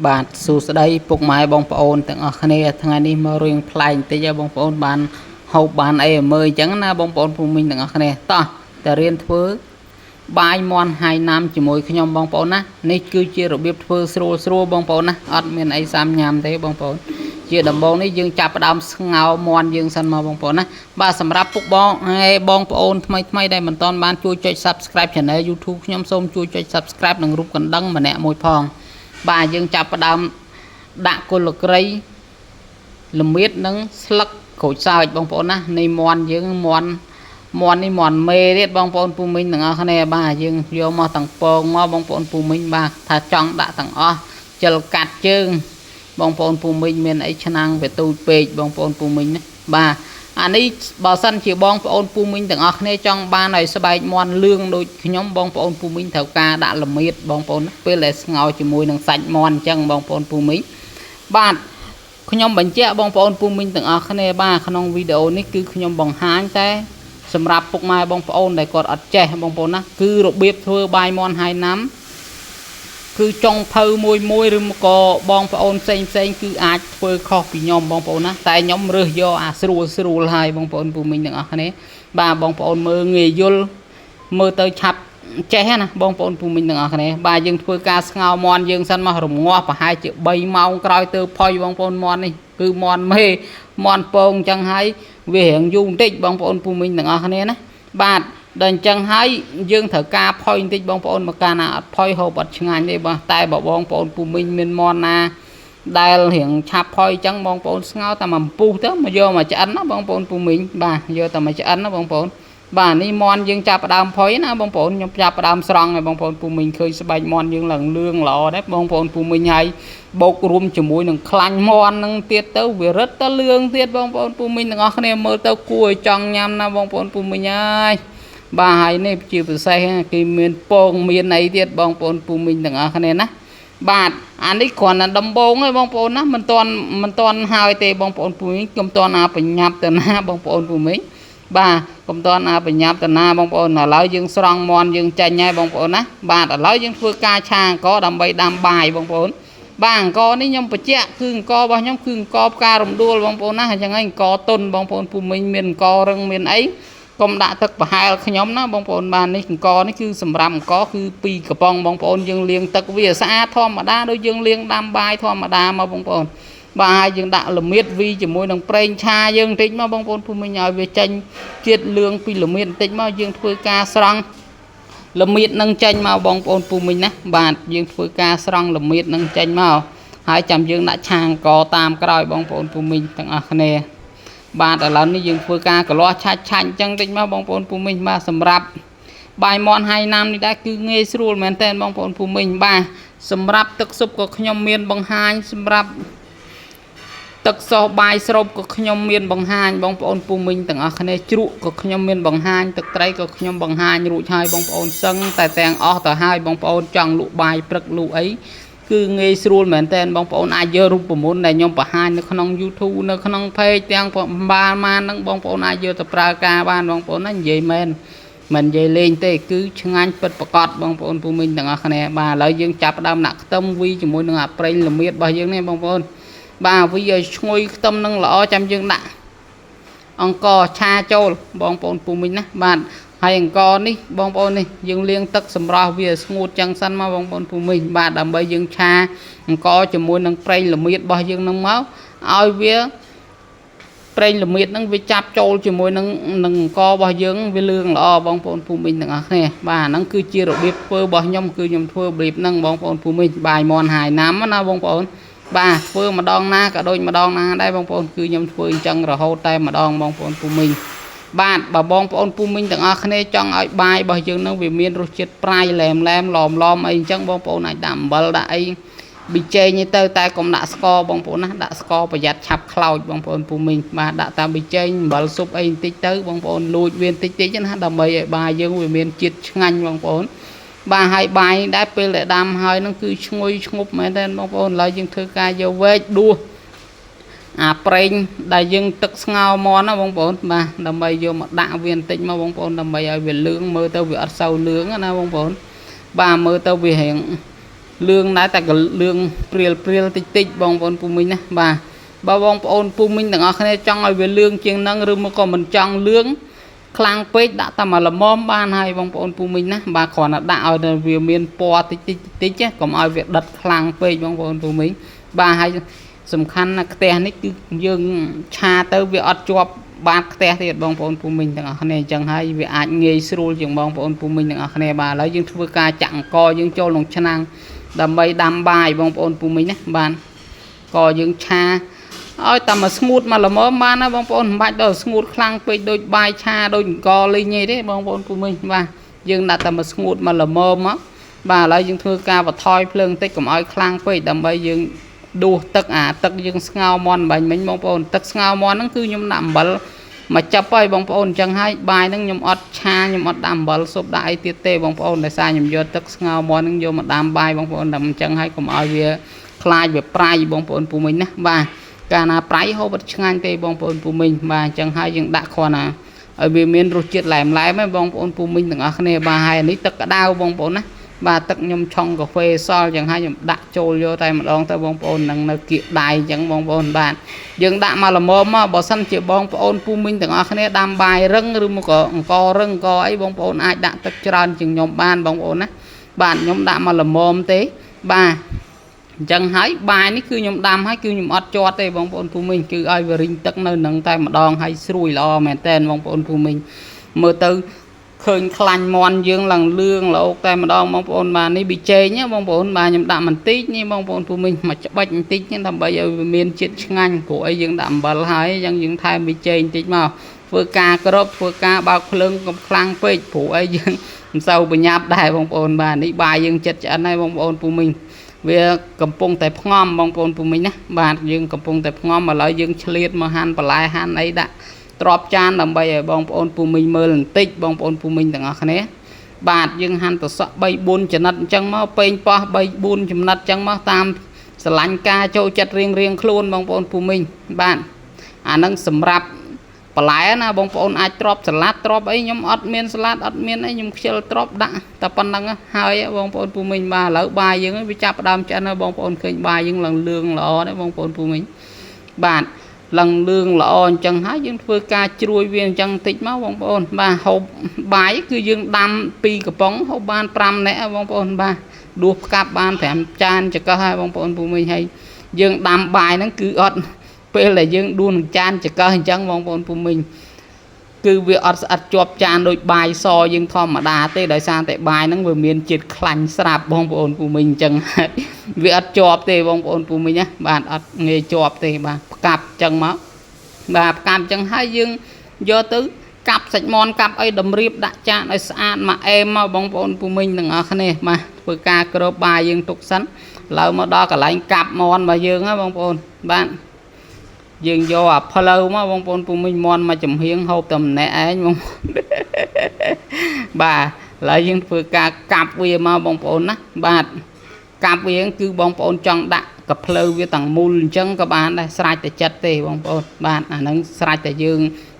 បាទសួស្តីពុកម៉ែបងប្អូនទាំងអស់គ្នាថ្ងៃនេះមករឿងប្លែកបន្តិចហ៎បងប្អូនបានហូបបានអីឲ្យមើលអញ្ចឹងណាបងប្អូនភូមិញទាំងអស់គ្នាតោះតែរៀនធ្វើបាយមាន់ហៃណាំជាមួយខ្ញុំបងប្អូនណានេះគឺជារបៀបធ្វើស្រួលស្រួលបងប្អូនណាអត់មានអីសាំញ៉ាំទេបងប្អូនជាដំបូងនេះយើងចាប់ផ្ដើមស្ងោរមាន់យើងសិនមកបងប្អូនណាបាទសម្រាប់ពុកបងហើយបងប្អូនថ្មីថ្មីដែលមិនទាន់បានជួយចុច Subscribe Channel YouTube ខ្ញុំសូមជួយចុច Subscribe និងរូបកណ្ដឹងម្នាក់មួយផងបាទយើងចាប់ផ្ដើមដាក់គល់ក្រីល្មៀតនិងស្លឹកក្រូចសើចបងប្អូនណានៃមាន់យើងមាន់មាន់នេះមាន់មេទៀតបងប្អូនពូមីងទាំងអស់គ្នាបាទយើងយកមកទាំងពងមកបងប្អូនពូមីងបាទថាចង់ដាក់ទាំងអស់ចិលកាត់ជើងបងប្អូនពូមីងមានអីឆ្នាំងវាទូចពេកបងប្អូនពូមីងណាបាទអានេះបើសិនជាបងប្អូនពូមីងទាំងអស់គ្នាចង់បានឲ្យស្បែកមាន់លឿងដូចខ្ញុំបងប្អូនពូមីងត្រូវការដាក់ល្មៀតបងប្អូនពេលដែលស្ងោរជាមួយនឹងសាច់មាន់អញ្ចឹងបងប្អូនពូមីងបាទខ្ញុំបញ្ជាក់បងប្អូនពូមីងទាំងអស់គ្នាបាទក្នុងវីដេអូនេះគឺខ្ញុំបង្ហាញតែសម្រាប់ពុកម៉ែបងប្អូនដែលគាត់អត់ចេះបងប្អូនណាគឺរបៀបធ្វើបាយមាន់ហៃណាំគឺចុងភៅមួយមួយឬមកក៏បងប្អូនផ្សេងផ្សេងគឺអាចធ្វើខុសពីខ្ញុំបងប្អូនណាតែខ្ញុំរើសយកអាស្រួលស្រួលហើយបងប្អូនពូមីងទាំងអស់គ្នាបាទបងប្អូនមើលងាយយល់មើលទៅឆាប់ចេះណាបងប្អូនពូមីងទាំងអស់គ្នាបាទយើងធ្វើការស្ងោរមាន់យើងសិនមករងាស់ប្រហែលជា3ម៉ោងក្រោយទៅផុយបងប្អូនមាន់នេះគឺមាន់មេមាន់ពងអញ្ចឹងហើយវារៀងយូរបន្តិចបងប្អូនពូមីងទាំងអស់គ្នាណាបាទដល់អញ្ចឹងហើយយើងត្រូវការផុយបន្តិចបងប្អូនមកកាលណាអត់ផុយហូបអត់ឆ្ងាញ់ទេបាទតែបើបងប្អូនពូមីងមានមាន់ណាដែលរៀងឆាប់ផុយអញ្ចឹងបងប្អូនស្ងោរតែមួយពុះទៅមកយកមកឆ្អិនណាបងប្អូនពូមីងបាទយកតែមកឆ្អិនណាបងប្អូនបាទនេះមាន់យើងចាប់ផ្ដើមផុយណាបងប្អូនខ្ញុំចាប់ផ្ដើមស្រង់ឲ្យបងប្អូនពូមីងឃើញស្បែកមាន់យើងឡើងលឿងល្អដែរបងប្អូនពូមីងហើយបូករួមជាមួយនឹងខ្លាញ់មាន់នឹងទៀតទៅវារឹតទៅលឿងទៀតបងប្អូនពូមីងទាំងអស់គ្នាមើលទៅគួរឲ្យចង់ញ៉ាំណាបងប្អូនពូមីងហើយបាទហើយនេះជាពិសេសគេមានពងមានអីទៀតបងប្អូនពូមីងទាំងអស់គ្នាណាបាទអានេះគ្រាន់តែដំបងទេបងប្អូនណាមិនទាន់ហើយទេបងប្អូនពូមីងកុំទាន់អាបញ្ញាប់ទៅណាបងប្អូនពូមីងបាទកុំទាន់អាបញ្ញាប់ទៅណាបងប្អូនឥឡូវយើងស្រង់មាន់យើងចាញ់ហើយបងប្អូនណាបាទឥឡូវយើងធ្វើការឆាអង្ករដើម្បីដាំបាយបងប្អូនបាទអង្ករនេះខ្ញុំបញ្ជាក់គឺអង្កររបស់ខ្ញុំគឺអង្ករផ្ការំដួលបងប្អូនណាអញ្ចឹងហើយអង្ករទុនបងប្អូនពូមីងមានអង្កររឹងមានអីកុំដាក់ទឹកប្រហែលខ្ញុំណាបងប្អូនបាទនេះអង្ករនេះគឺសម្រាប់អង្ករគឺ2កំប៉ុងបងប្អូនយើងលាងទឹកវាស្អាតធម្មតាដូចយើងលាងដាំបាយធម្មតាមកបងប្អូនបាទហើយយើងដាក់ល្មៀតវីជាមួយនឹងប្រេងឆាយើងបន្តិចមកបងប្អូនពូមីងឲ្យវាចេញជាតិលឿងពីល្មៀតបន្តិចមកយើងធ្វើការស្រង់ល្មៀតនឹងចេញមកបងប្អូនពូមីងណាបាទយើងធ្វើការស្រង់ល្មៀតនឹងចេញមកហើយចាំយើងដាក់ឆាអង្ករតាមក្រោយបងប្អូនពូមីងទាំងអស់គ្នាបាទឥឡូវនេះយើងធ្វើការកលាស់ឆាច់ឆាច់អញ្ចឹងតិចមកបងប្អូនពូមីងបាទសម្រាប់បាយមាន់ហៃណាំនេះដែរគឺងាយស្រួលមែនតើបងប្អូនពូមីងបាទសម្រាប់ទឹកស៊ុបក៏ខ្ញុំមានបង្ហាញសម្រាប់ទឹកសោសបាយស្រូបក៏ខ្ញុំមានបង្ហាញបងប្អូនពូមីងទាំងអស់គ្នាជ្រក់ក៏ខ្ញុំមានបង្ហាញទឹកត្រីក៏ខ្ញុំបង្ហាញរួចហើយបងប្អូនសឹងតែទាំងអស់ទៅហើយបងប្អូនចង់លក់បាយព្រឹកលក់អីគឺងាយស្រួលមែនតើបងប្អូនអាចយករូបមន្តដែលខ្ញុំបង្ហាញនៅក្នុង YouTube នៅក្នុង Page ទាំងបានបានហ្នឹងបងប្អូនអាចយកទៅប្រើការបានបងប្អូនណានិយាយមែនមិននិយាយលេងទេគឺឆ្ងាញ់ពិតប្រាកដបងប្អូនពូមីងទាំងអស់គ្នាបាទឥឡូវយើងចាប់ផ្ដើមដាក់ខ្ទឹមវីជាមួយនឹងអាប្រេងល្មៀតរបស់យើងនេះបងប្អូនបាទវីឲ្យឈ្ងុយខ្ទឹមនឹងល្អចាំយើងដាក់អង្ករឆាចូលបងប្អូនពូមីងណាបាទហើយអង្ករនេះបងប្អូននេះយើងលាងទឹកសម្រស់វាស្ងួតចឹងសិនមកបងប្អូនពូមីងបាទដើម្បីយើងឆាអង្ករជាមួយនឹងប្រេងល្មៀតរបស់យើងនឹងមកឲ្យវាប្រេងល្មៀតហ្នឹងវាចាប់ចូលជាមួយនឹងអង្កររបស់យើងវាលឿងល្អបងប្អូនពូមីងទាំងអស់គ្នាបាទហ្នឹងគឺជារបៀបធ្វើរបស់ខ្ញុំគឺខ្ញុំធ្វើរបៀបហ្នឹងបងប្អូនពូមីងបាយមាន់ហាយណាំណាបងប្អូនបាទធ្វើម្ដងណាក៏ដូចម្ដងណាដែរបងប្អូនគឺខ្ញុំធ្វើអញ្ចឹងរហូតតែម្ដងបងប្អូនពូមីងបាទបើបងប្អូនពូមីងទាំងអស់គ្នាចង់ឲ្យបាយរបស់យើងនឹងវាមានរសជាតិប្រៃឡែមឡែមឡមឡមអីអញ្ចឹងបងប្អូនអាចដាក់អំបិលដាក់អីប៊ីចេងទៅតែកុំដាក់ស្ករបងប្អូនណាដាក់ស្ករប្រយ័ត្នឆាប់ខ្លោចបងប្អូនពូមីងបាទដាក់តាមប៊ីចេងអំបិលស៊ុបអីបន្តិចទៅបងប្អូនលួចវាបន្តិចតិចណាដើម្បីឲ្យបាយយើងវាមានជាតិឆ្ងាញ់បងប្អូនបាទហើយបាយដែរពេលដែលដាំហើយនឹងគឺឈ្ងុយឈ្ងប់មែនតើបងប្អូនឥឡូវយើងធ្វើការយកវែកដួសអាប្រេងដែលយើងទឹកស្ងោរមាន់ណាបងប្អូនបាទដើម្បីយកមកដាក់វាបន្តិចមកបងប្អូនដើម្បីឲ្យវាលឿងមើលទៅវាអត់សូវលឿងណាបងប្អូនបាទមើលទៅវារៀង លឿងដែរតែក៏លឿងព្រាលព្រាលតិចតិចបងប្អូនពូមីងណាបាទបើបងប្អូនពូមីងទាំងអស់គ្នាចង់ឲ្យវាលឿងជាងនឹងឬមកក៏មិនចង់លឿងខ្លាំងពេកដាក់តែមកល្មមបានហើយបងប្អូនពូមីងណាបាទគ្រាន់តែដាក់ឲ្យវាមានពណ៌តិចតិចតិចកុំឲ្យវាដិតខ្លាំងពេកបងប្អូនពូមីងបាទហើយសំខាន់ណាខ្ទះនេះគឺយើងឆាទៅវាអត់ជាប់បាតខ្ទះទៀតបងប្អូនពូមីងទាំងអស់គ្នាអញ្ចឹងហើយវាអាចងាយស្រួលជាងបងប្អូនពូមីងទាំងអស់គ្នាបាទឥឡូវយើងធ្វើការចាក់អង្គយើងចូលក្នុងឆ្នាំងដើម្បីដាំបាយបងប្អូនពូមីងណាបាទក៏យើងឆាឲ្យតែមកស្ងួតមកល្មមបានណាបងប្អូនមិនបាច់ដល់ស្ងួតខ្លាំងពេកដូចបាយឆាដូចអង្គលីងទេបងប្អូនពូមីងបាទយើងដាក់តែមកស្ងួតមកល្មមមកបាទឥឡូវយើងធ្វើការបន្ថយភ្លើងតិចកុំឲ្យខ្លាំងពេកដើម្បីយើងដួសទឹកអាទឹកយើងស្ងោរមាន់បាញ់មិញបងប្អូនទឹកស្ងោរមាន់ហ្នឹងគឺខ្ញុំដាក់អំបិលមកចាប់ហើយបងប្អូនអញ្ចឹងហើយបាយហ្នឹងខ្ញុំអត់ឆាខ្ញុំអត់ដាក់អំបិលស៊ុបដាក់អីទៀតទេបងប្អូនដោយសារខ្ញុំយកទឹកស្ងោរមាន់ហ្នឹងយកមកដាំបាយបងប្អូនតែអញ្ចឹងហើយកុំឲ្យវាខ្លាចវាប្រៃបងប្អូនពូមីងណាបាទកាលណាប្រៃហូបអត់ឆ្ងាញ់ទេបងប្អូនពូមីងបាទអញ្ចឹងហើយយើងដាក់គ្រាន់ណាឲ្យវាមានរសជាតិឡែមឡែមហ្នឹងបងប្អូនពូមីងទាំងអស់គ្នាបាទហើយនេះទឹកក្តៅបងប្អូនណាបាទទឹកខ្ញុំឆុងកាហ្វេសល់ចឹងហើយខ្ញុំដាក់ចូលយកតែម្ដងទៅបងប្អូននឹងនៅគៀកដៃចឹងបងប្អូនបាទយើងដាក់មកល្មមមកបើសិនជាបងប្អូនពូមីងទាំងអស់គ្នាដាំបាយរឹងឬមកក៏អង្គរឹងអង្គអីបងប្អូនអាចដាក់ទឹកច្រើនជាងខ្ញុំបានបងប្អូនណាបាទខ្ញុំដាក់មកល្មមទេបាទអញ្ចឹងហើយបាយនេះគឺខ្ញុំដាំហើយគឺខ្ញុំអត់ជាត់ទេបងប្អូនពូមីងគឺឲ្យវារីងទឹកនៅនឹងតែម្ដងហើយស្រួយល្អមែនតើបងប្អូនពូមីងមើលទៅឃើញខ្លាញ់មន់យើងឡើងលឿងល្អតែម្ដងបងប្អូនបាទនេះប៊ីចេងបងប្អូនបាទខ្ញុំដាក់បន្តិចនេះបងប្អូនពូមីងមកច្បាច់បន្តិចដើម្បីឲ្យវាមានជាតិឆ្ងាញ់ព្រោះអីយើងដាក់អំបិលហើយអញ្ចឹងយើងថែមប៊ីចេងបន្តិចមកធ្វើការក្របធ្វើការបើកភ្លើងកុំខ្លាំងពេកព្រោះអីយើងមិនសូវប្រញាប់ដែរបងប្អូនបាទនេះបាយយើងចិត្តឆ្អិនហើយបងប្អូនពូមីងវាកំពុងតែផ្ងំបងប្អូនពូមីងណាបាទយើងកំពុងតែផ្ងំឥឡូវយើងឆ្លៀតមកហាន់បន្លែហាន់អីដាក់ទ្របចានដើម្បីឲ្យបងប្អូនពូមីងមើលបន្តិចបងប្អូនពូមីងទាំងអស់គ្នាបាទយើងហាន់ត្រសក់3 4ចំណិតអញ្ចឹងមកពេងប៉ោះ3 4ចំណិតអញ្ចឹងមកតាមស្រឡាញ់ការចូលចិត្តរៀងរៀងខ្លួនបងប្អូនពូមីងបាទអានឹងសម្រាប់បន្លែណាបងប្អូនអាចទ្របសាឡាត់ទ្របអីខ្ញុំអត់មានសាឡាត់អត់មានអីខ្ញុំខ្ជិលទ្របដាក់តែប៉ុណ្្នឹងហើយបងប្អូនពូមីងបាទឥឡូវបាយយើងវាចាប់ផ្ដើមឆ្អិនហើយបងប្អូនឃើញបាយយើងឡើងលឿងល្អទេបងប្អូនពូមីងបាទឡើងលឿងល្អអញ្ចឹងហើយយើងធ្វើការជ្រួយវាអញ្ចឹងតិចមកបងប្អូនបាទហូបបាយគឺយើងដាំ2កំប៉ុងហូបបាន5នាក់បងប្អូនបាទដួសផ្កាប់បាន5ចានចង្កឹះហើយបងប្អូនពូមីងហើយយើងដាំបាយហ្នឹងគឺអត់ពេលដែលយើងដួសនឹងចានចង្កឹះអញ្ចឹងបងប្អូនពូមីងគឺវាអត់ស្អិតជាប់ចានដូចបាយសយើងធម្មតាទេដោយសារតែបាយហ្នឹងវាមានជាតិខ្លាញ់ស្រាប់បងប្អូនពូមីងអញ្ចឹងវាអត់ជាប់ទេបងប្អូនពូមីងណាបាទអត់ងាយជាប់ទេបាទផ្កាប់អញ្ចឹងមកបាទផ្កាប់អញ្ចឹងហើយយើងយកទៅកាប់សាច់មាន់កាប់អីតម្រៀបដាក់ចានឲ្យស្អាតមកអេមមកបងប្អូនពូមីងទាំងអស់គ្នាបាទធ្វើការគ្របបាយយើងទុកសិនឡើយមកដល់កន្លែងកាប់មាន់របស់យើងណាបងប្អូនបាទយើងយកអាផ្លូវមកបងប្អូនពូមីងមាន់មកចំហៀងហូបតែម្នាក់ឯងបងបាទឥឡូវយើងធ្វើការកាប់វាមកបងប្អូនណាបាទកាប់វាគឺបងប្អូនចង់ដាក់កផ្លូវវាទាំងមូលអញ្ចឹងក៏បានដែរស្រេចតែចិត្តទេបងប្អូនបាទអាហ្នឹងស្រេចតែយើង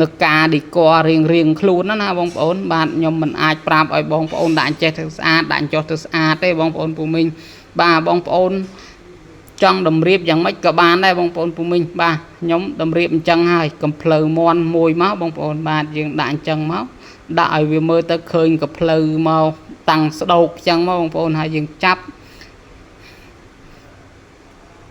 នៅការឌីករៀងរៀងខ្លួនណាបងប្អូនបាទខ្ញុំមិនអាចប្រាប់ឲ្យបងប្អូនដាក់ចេះទៅស្អាតដាក់ចុះទៅស្អាតទេបងប្អូនពូមីងបាទបងប្អូនចង់តម្រៀបយ៉ាងម៉េចក៏បានដែរបងប្អូនពូមីងបាទខ្ញុំតម្រៀបអញ្ចឹងហើយកំភ្លៅមន់មួយមកបងប្អូនបាទយើងដាក់អញ្ចឹងមកដាក់ឲ្យវាមើលទៅឃើញកំភ្លៅមកតាំងស្ដោកអញ្ចឹងមកបងប្អូនហើយយើងចាប់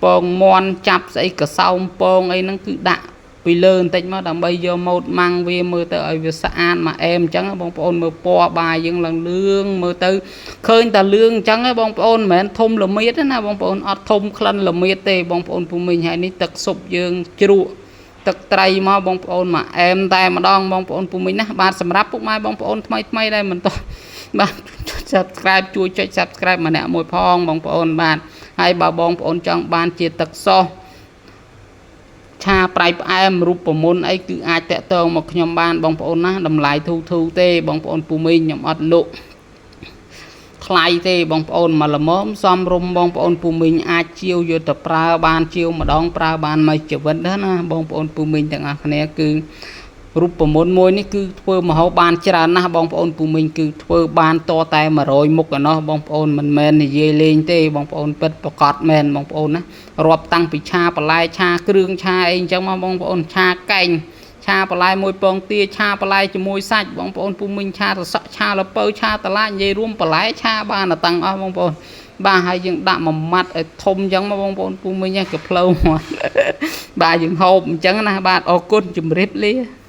ពងមន់ចាប់ស្អីកសោមពងអីហ្នឹងគឺដាក់ពីលើបន្តិចមកដើម្បីយកម៉ូតម៉ាំងវាមើលទៅឲ្យវាស្អាតមកអែមអញ្ចឹងបងប្អូនមើលពណ៌បាយយើងឡើងលឿងមើលទៅឃើញតែលឿងអញ្ចឹងបងប្អូនមិនមែនធំល្មៀតទេណាបងប្អូនអត់ធំក្លិនល្មៀតទេបងប្អូនពូមីងហើយនេះទឹកស៊ុបយើងជ្រក់ទឹកត្រីមកបងប្អូនមកអែមតែម្ដងបងប្អូនពូមីងណាបាទសម្រាប់ពុកម៉ែបងប្អូនថ្មីថ្មីដែរមិនតោះបាទ Subscribe ជួយចុច Subscribe ម្នាក់មួយផងបងប្អូនបាទហើយបើបងប្អូនចង់បានជាទឹកសោសឆាប្រៃផ្អែមរូបមន្តអីគឺអាចតាក់ទងមកខ្ញុំបានបងប្អូនណាតម្លៃធូរធូរទេបងប្អូនពូមីងខ្ញុំអត់លក់ថ្លៃទេបងប្អូនមកល្មមសំរុំបងប្អូនពូមីងអាចជាវយកទៅប្រើបានជាវម្ដងប្រើបានមួយជីវិតណាបងប្អូនពូមីងទាំងអស់គ្នាគឺ រូបមន្តមួយនេះគឺធ្វើម្ហូបបានច្រើនណាស់បងប្អូនពូមីងគឺធ្វើបានតតែ100មុខឯណោះបងប្អូនមិនមែននិយាយលេងទេបងប្អូនពិតប្រកបមែនបងប្អូនណារាប់តាំងពីឆាបន្លែឆាគ្រឿងឆាអីអញ្ចឹងមកបងប្អូនឆាកែងឆាបន្លែមួយពងទាឆាបន្លែជាមួយសាច់បងប្អូនពូមីងឆាត្រសក់ឆាលពៅឆាតឡានិយាយរួមបន្លែឆាបានតែតាំងអស់បងប្អូនបាទហើយយើងដាក់មួយម៉ាត់ឲ្យធំអញ្ចឹងមកបងប្អូនពូមីងកផ្លូវមកបាទយើងហូបអញ្ចឹងណាបាទអរគុណជម្រាបលា។